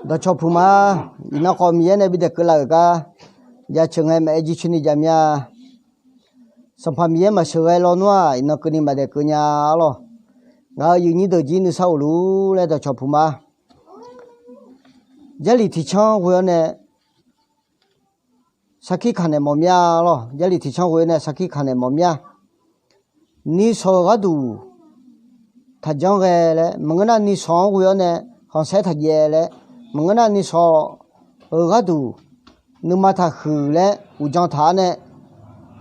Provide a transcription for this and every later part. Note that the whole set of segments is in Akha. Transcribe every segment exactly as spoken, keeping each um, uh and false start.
Dawqcawq puq ma. Iqnan khawf Miqyaer nae bidaef keuvlaf-euq gar jaceuq ngae maqaer jircoer ni jav mir-a. Sanqpaq Miqyaer maqsheuqghae lawnmr-aq, iqnan keuvni maqdaef keuv nya arlawq. Ngaq-euq yuifnyir deuq jir nuisar of luf-ur laer dawqcawq puq ma. Jarlif tiqcanr ghoe-awr nae sarkir kaq naeq mawf mir-a arlawq. Jarlif tiqcanr ghoe-awr nae sarkir kaq naeq mawf mir-a. Nishawq-euq gharduq taqjanr ghae laer maqngeur nar, nishawq-anr ghoe-awr nae khanqsaer taqjaev laer maqngeur nar, nishawq-euq gharduq nuima taqhuiq laer uqdzan taq-awr nae,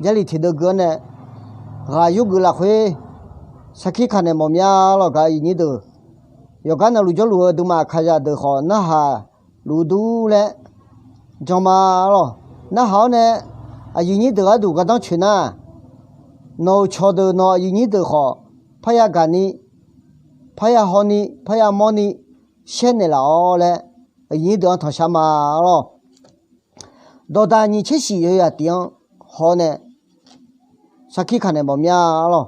Jarlif tiqdeuv gui-awr nae ghaq yurgeuf lafkhoer sarkir kaq naeq mawf mir-a arlawq. Gaq-euq yuifnyir deuq, yawqgar navluf jawrluf-eu duimaf aqkaqzaq deuq khawf narhaq luf dur laer jan ma arlawq. Narhaq-awr nae aqyuif nyir deuq gharduq gardanr coeq nar, nawq-euq cawqdeuq nawq-euq aqyuif nyir deuq khawf parya gaq ni, parya haw ni, parya mawr ni shaer naeqlaf-awr laer aqyuif nyir deuq-anr tanqshar ma arlawq. Dawqdaq nyiq tser shif yawzaq tiq-anr haw-awr nae sarkir kaq naeq mawf mir-a arlawq.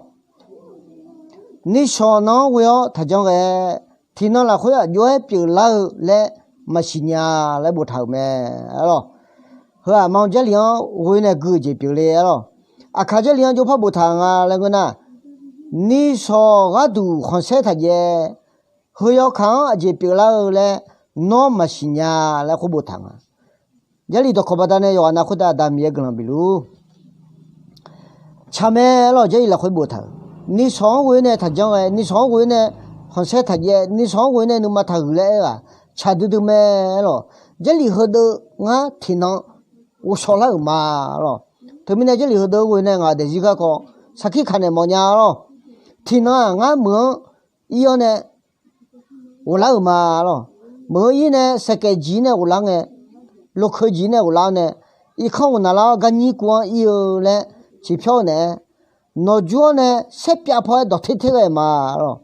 Nishawq nan-anr ghoe-awr taqjanr ghae, tiqnan lafkhoer aqjox-aer pyeuflar-eu laer maqsiq nya laer boftaq-euq mae arlawq. Heu-aq ma Jarlif-anr ghoe nae gui-eu jeq pyeufle arlawq. Aqkaq Jarlif-anr jov par boftaq nga laer ngeur nar, nishawq gharduq khanqsaer taqjaev, heu yawkaq-anr aqjeq pyeuflar-eu laer nawr maqsiq nya laer khoer boftaq nga. Jarlif dawqkawq baqdanae yawqghaq nav khoertav Aqda Miqyaer guiqlanq bif luf-ur. Tsaq mae arlawq. Jarlif lafkhoer boftaq-euq, nishawq-anr ghoe-awr nae taqjanr ghae, nishawq-anr ghoe-awr nae khanqsaer taqjaev, nishawq-anr ghoe-awr nae nuima taqhuiq laer aer-aq, tsaq duidui mae arlawq. Jarlif heudeuv ngar tiqnan ghovshaw lar-euq ma arlawq. Teumirnae Jarlif heudeuv ghoe nae ngaq-euq daefzir garkawv sarkir kaq naeq mawf nya arlawq. Tiqnan-aq ngar meuq-anr ir-awr nae ghoflar-euq ma arlawq. Meuq-anr ir nae saeqkaev jiq nae ghoflar ngae, lokeu jiq nae ghoflar-awr nae, irkanr ghofnaq lar-awr garnyir kuv-anr ir-eu laer ciqpyawr-eu naeq-aer, nawqjur-awr nae saerpyav paw-aer dawq ter ter ghae-euq ma arlawq.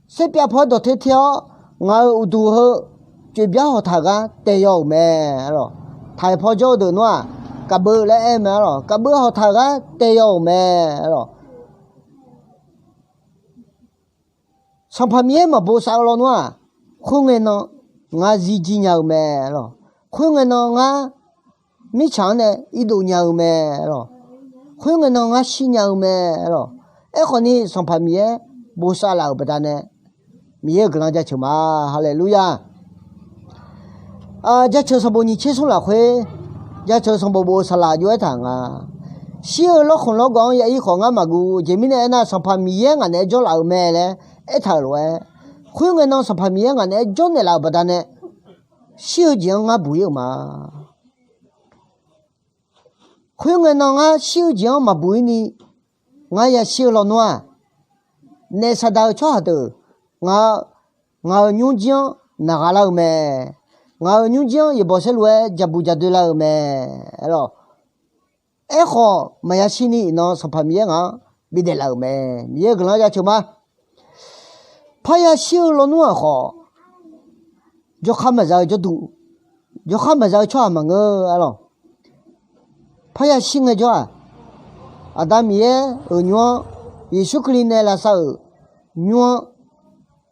Saerpyav paw-aer dawq ter ter-awr, ngaq-euq uqduq heu coeqbyar hawq taq gar taev yaw-euq mae arlawq. Taq-euq paw jawr-eu deuq nar-aq, kaqbeuv laer aer mae arlawq. Kaqbeuv hawq taq gar taev yaw-euq mae arlawq. Sanqpaq Miqyaer maqbosav-eu lawnmr-aq, khoerngae nan ngar zir jir nya-eu mae arlawq. Khoerngae nan ngar mirtsaq-anr nae irdov nya-eu mae arlawq. Khoerngae nan ngar shir nya-eu mae arlawq. Aerkhawf ni Sanqpaq Miqyaer bosav laf-euq baqdanae Miqyaer-euq guiqlanq jaceuq ma. Haleluya. Jaceuq sanqbof nyiq tser smr lafkhoer, jaceuq sanqbof bof-eu saqlaq jov-aer taq nga. Shir-eu lawrkhanq lawrgawv-anr ya ir khawf ngar maqguv. Aqjeq mirnae aernar, Sanqpaq Miqyaer ngaq naeq-aer jawrlaf-euq mae laer aertaq-euq lof-aer, khoerngae nan Sanqpaq Miqyaer ngaq naeq-aer jawrnaeq laf-euq baqdanae shir-eu jeq-anr ngar buq ir-euq ma. Khoerngae nan ngar shir-eu jeq-anr maqbuq ir ni ngar yashir-eu lawnmr-aq, naef saqdaq-eu tsawrhaq deuq ngaq-euq nymrjir-anr naqgha lar-eu mae. Ngaq-euq nymrjir-anr yaeqbawq saerlu-aer jaqbuq jaqdoe lar-eu mae arlawq. Aerkhawf maqya shir ni iqnan Sanqpaq Miqyaer ngaq-anr bidaef laf-euq mae. Miqyaer-euq guiqlanq jaceuq ma. Parya shir-eu lawnmr-aq khawf, jawrkhar maqza-eu jawrduq, jawrkhar maqza-eu tsawrhaq maqngeur arlawq. Parya shir ngaejawr-aq, Aqda Miqyaer-euq nymr-anr, Yeqsur Kali nae lavsav-euq nymr-anr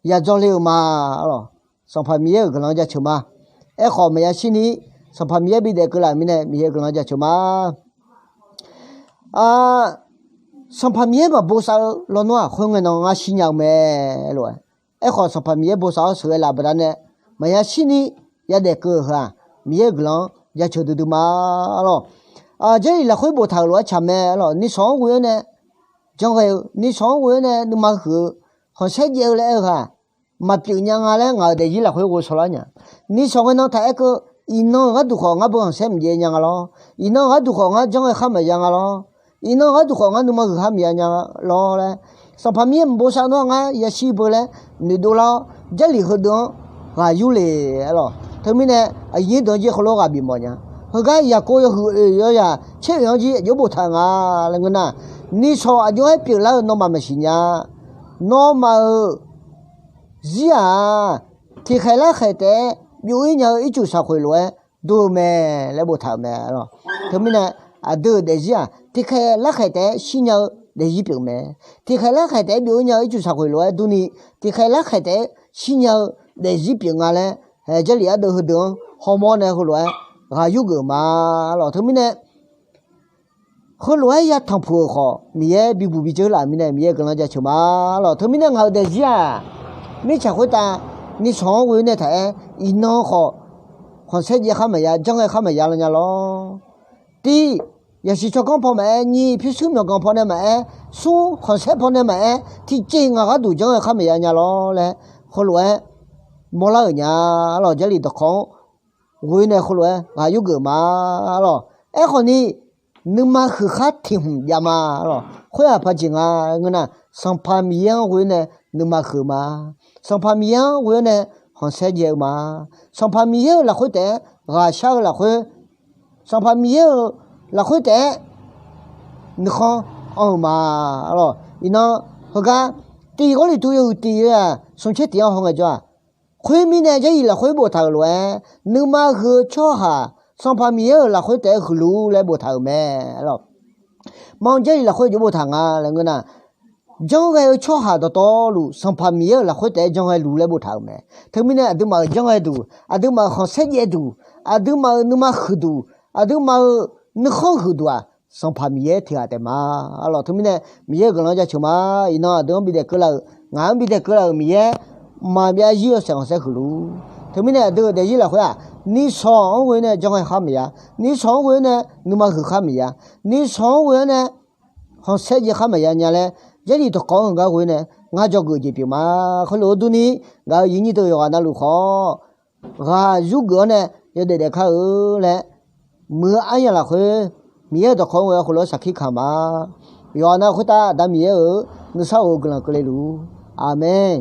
yadzawr le-eu ma arlawq. Sanqpaq Miqyaer-euq guiqlanq jaceuq ma. Aerkhawf maqya shir ni, Sanqpaq Miqyaer bidaef keuvlaf-euq mirnae Miqyaer-euq guiqlanq jaceuq ma. Sanqpaq Miqyaer maqbosav-eu lawnmr-aq, khoerngae nan ngar shir nya-eu mae lof-aer. Aerkhawf Sanqpaq Miqyaer bosav-awr sheuqghae laf baqdanae, maqya shir ni yadaef keuv-euq heu-aq, Miqyaer-euq guiqlanq-anr jaceuq duidui ma arlawq. Jarlif lafkhoer boftaq-euq lof-aer tsaq mae arlawq. Nishawq-anr ghoe-awr nae janr ghae-eu, nishawq-anr ghoe-awr nae nuima huiq-eu, khanqsaer jaev-eu laer aer-eu ghaq, maqpyeuf nya nga laer ngaq-euq daefzir lafkhoer ghovshaw lar nya. Nishawq ngae nan taq aer keuv, iqnan-euq gharduq khawf ngar beu khanqsaer maqjaev nya nga lawr. Iqnan-euq gharduq khawf ngar janr ghae khar maqya nga lawr. Iqnan-euq gharduq khawf ngar nuima huiq khar maqya nya lawr laer, Sanqpaq Miqyaer maqbosav nar ngar yashir beu laer noeqdov lar-awr, Jarlif heudeuq-anr ghaq yur le arlawq. Teumirnae aqyuif nyir deuq-anr jir heulof ghaq bifmawf nya. Heugar Yaqkov yawhuiq oeq yawzaq tser oeq-anr jir aqjox boftaq nga laer ngeur nar, nishawq aqjox-aer pyeuflar-eu nawmaf maqsiq nya. Nawmaf-euq zir-aq, tiqkhaeq larkhaeq taef-aer byov-ir nya-eu ircuf saqkhoeq lof-aer dur-eu mae laer boftaq-euq mae arlawq. Teumirnae aqdui-euq daefzir-aq, tiqkhaeq larkhaeq taef-aer shirnya-eu daefzir pyeuf mae. Tiqkhaeq larkhaeq taef-aer byov-ir nya-eu ircuf saqkhoeq lof-aer durni, tiqkhaeq larkhaeq taef-aer shirnya-eu daefzir pyeuf nga laer Haeq, Jarlif ardeuv heudeuq-anr hawmawr nae heulof-aer ghaq yurgeuf ma lawq. Teumirnae heulof-aer ya tanqpuq-euq khawf, Miqyaer bibuq bijeuq laf mirnae Miqyaer guiqlanq jaceuq ma lawq. Teumirnae ngaq-euq daefzir-aq, mirtsaq khoertav nishawq-anr ghoe nae taq-aer, iqnan khawf khanqsaer jaev khar maqya, janrghae khar maqya lan nya lawr. Tiq, yaqsiq tsawrganr paw maqaer, nyiq, pyurshuir myawqganq pawnae maqaer, smr, khanqsaer pawnae maqaer, tiqjeq-iq ngaq gharduq janrghae khar maqya nya lawr laer, heulof-aer mawrlar-euq nya lawq. Jarlif dawqkawq-anr ghoe nae heulof-aer ghaq yurgeuf ma lawq. Aerkhawf ni, nuima huiq khar tiq hmq jav ma lawq. Khoer-aq paq jeq nga ngeur nar, Sanqpaq Miqyaer-anr ghoe nae nuima huiq ma. Sanqpaq Miqyaer-anr ghoe nae khanqsaer jaev-eu ma. Sanqpaq Miqyaer-euq lafkhoer taef-aer ghaq shar-eu lafkhoer, Sanqpaq Miqyaer-euq lafkhoer taef-aer nuikhanr anr-eu ma lawq. Iqnan heugar, tiq Gawrliqtu yawhuiq tiq yawzaq smqtser tiq-anr hawngae jawr-aq, khoermirnae Jarlif lafkhoer boftaq-euq lof-aer, nuima huiq-eu tsawrhaq Sanqpaq Miqyaer-euq lafkhoer taef-aer huiqluf laer boftaq-euq mae lawq. Mar, Jarlif lafkhoer jov boftaq nga laer ngeur nar, janrghae-eu tsawrhaq dawqtawvluf Sanqpaq Miqyaer-euq lafkhoer taef-aer janrghae luf laer boftaq-euq mae. Teumirnae aqduimaf-euq janrghae duq, aqduimaf-euq khanqsaer jaev duq, aqduimaf-euq nuima huiq duq, aqduimaf-euq nuikhanr huiq duq-aq, Sanqpaq Miqyaer tiq ghaq taef ma lawq. Teumirnae Miqyaer-euq guiqlanq jaceuq ma. Iqnan aqdui-anr bidaef keuvlaf-euq, ngaq-anr bidaef keuvlaf-euq Miqyaer, maqbyav zir yawshaef khanqsaer huiqluf. Teumirnae aqdui-euq daefzir lafkhoer-aq, nishawq-anr ghoe nae janrghae khar maqya, nishawq-anr ghoe nae nuima huiq khar maqya, nishawq-anr ghoe nae khanqsaer jaev khar maqya nya laer, Jarlif dawqkawq-anr heugar ghoe nae ngar dzawgeuf jeq pyeuf ma. Khoerlof-aer durni, ngaq-euq yinyir deuq yawqghaq navluf khawf ghaq yurgeuf-awr nae yawdaef daef kar-eu laer, muiq-eu aryamq lafkhoer Miqyaer-euq dawqkawq-anr ghoe-awr heulof-aer saqkir kaq ma. Yawqghaq nav khoertav Aqda Miqyaer-euq nuisar of-eu guiqlanq keuvle luf-ur. Aqmeq.